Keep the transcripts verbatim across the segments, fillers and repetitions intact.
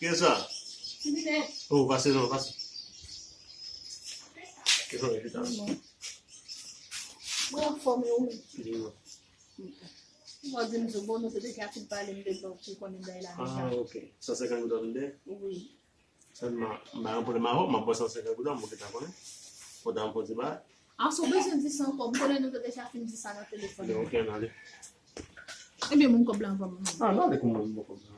Kiyès sa? Tibinèt. Oh, pase non, pase. Kiyès sa, chita? Mwen anfòm, e ou menm? Di non. Mwen di m sou bon, nou te deja fin pale, m te bon, pou konnen bagay la deja. Ah, ok. San senkant goud w ap vin de? Wi. Sèlman, m pa gen pwoblèm avè w, m ap ba w san senkant goud la, mwen gentan konnen. Fò w ta fè yon ti bagay. Ah, si w bezwen di sa ankò, m konnen nou te deja fin di sa nan telefòn. Ok, ann ale. Ebyen, ban m kòb la anvan m. Ah, ann ale kòman m ba w kòb la anvan.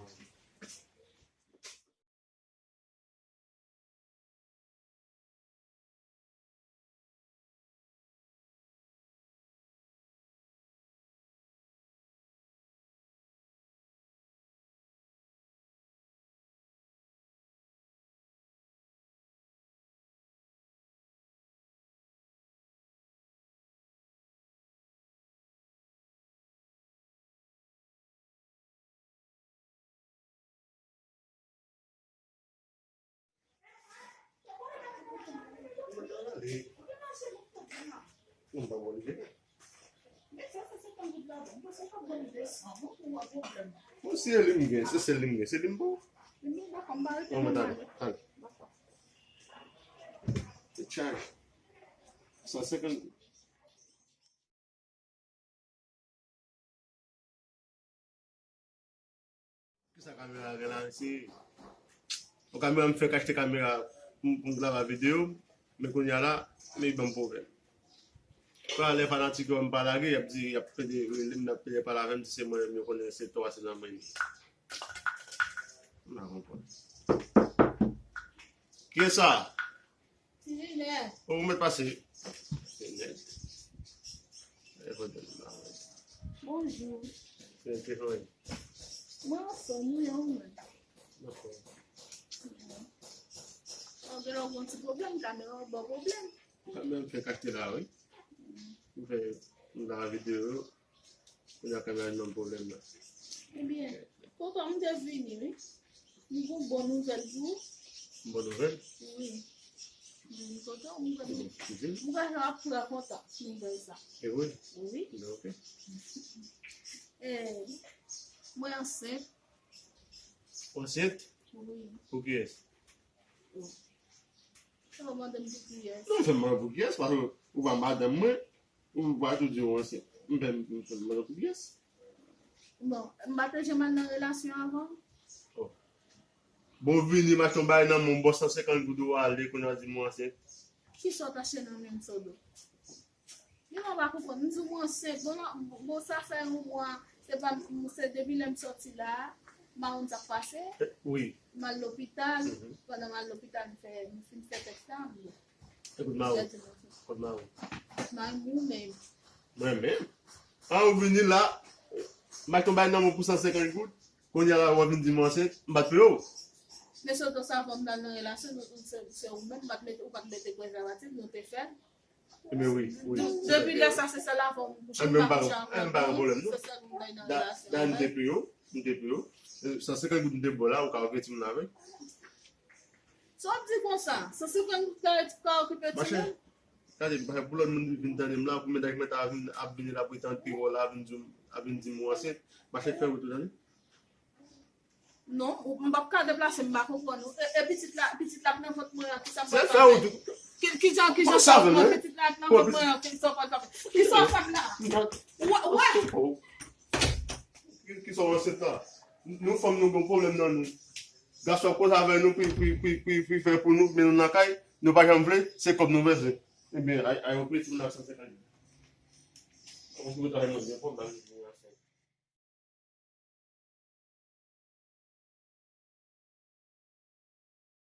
Bon, si e li m gen, se sèl li m gen, se li m ba w. Bon, mwen, talè, talè. Se chaj. San senkant goud. Kisa kamera a gen la, mesye? Bon, kamera, m fèk achte kamera pou m, pou m grave videyo, men kounye a la, men ban m pwoblèm. Talè fanatik yo, m pa lage, y ap di, y ap pede rele m, y ap pede pale avè m, di se mwen menm, yo konnen se tò a se nan men m. M pa konprann. Kiyès sa? Ti Jinè. O, ou mèt pase. Ti Jinè. E, kote m la? Bonjou. Mwen anfòm, wi, e ou menm? Dakò. Ou gen lè w gen yon ti pwoblèm, kamera w ba w pwoblèm. Kamera m fèk achte la, wi. M fè, m grave videyo. Kounye a kamera nan pwoblèm nan. Ebyen, tonton, m te vini, wi. M gen yon bon nouvèl pou ou. Bon nouvèl? Wi. M kontan, m kontan. Bon, di m. M kwè w ap trè kontan nouvèl sa. E vre? Wi. Ebyen, ok. E, mwen ansent. Ansent? Wi. Pou kiyès? Sa w mande m pou kiyès? Non, fè m mande pou kiyès, paske ou pa madanm mwen, ou pa tou di w ansent. M fè m, m fè m mande pou kiyès? Bon, m pa te janm al nan relasyon avan. Oh. Bon, vini, m achte yon bagay nan men w, m ba w san senkant goud ou ale, kounye a w di m ou ansent. Kisa w t achte nan men m, Sodo? Li mwen pa konprann. M di w mwen ansent. Bon, bon, sa fè yon mwa. Se pa, se depi lè m sòti la, m pa konn sa k pase. Eh, wi. M al lopital. Mhm. Pandan m al lopital, m fè, m fin fè tès la, m bon. E kote mari w? Kote mari w? Mari m ou menm. Mwen menm? An, ou vini la, m achte yon bagay nan men w pou san senkant goud. Kounye a la, w ap vin di m ansent, m pa t peye w. Men sòt sa avan m t al nan relasyon, nou, se, se ou menm, m pa t mete, ou pa t mete prezèvatif, nou te fè l. Ebyen wi, wi. Depi lè sa, se sèl avè w m kouche, m pa kouche avè lòt moun, se sèl ou m bay nan relasyon. Da, da, m te peye w, m te peye w. E, san senkant goud m te ba w la, ou ka ofri timoun avè l. Sa w ap di konsa? San senkant goud ka, ka okipe timoun? Gade, pou lòt moun vin tande m la, pou medam ki mèt ap vin, ap vini la, pou li tande pi wo la, ap vin di m, ap vin di m ou ansent, mache fè wout ou, tande. Non, ou, m p ap ka deplase, m pa konprann ou. E, e pitit la, pitit la k nan vant mwen an, kisa m pral fè? Ki, kijan, kijan sa pral fè? Pitit la k nan vant mwen an, kisa w pral fè? Kisa w ap fè m la? Wè, wè. Ki, kisa w ansent la? Nou fanm nou gen pwoblèm nan nou. Gason ap koze avè nou pou, pou, pou, pou, pou fè pou nou, men nou nan kay, nou pa janm vle, se kòb nou bezwen. Ebyen, ay, ay, ou prete m nan san senkant. Ou prete m nan san senkant.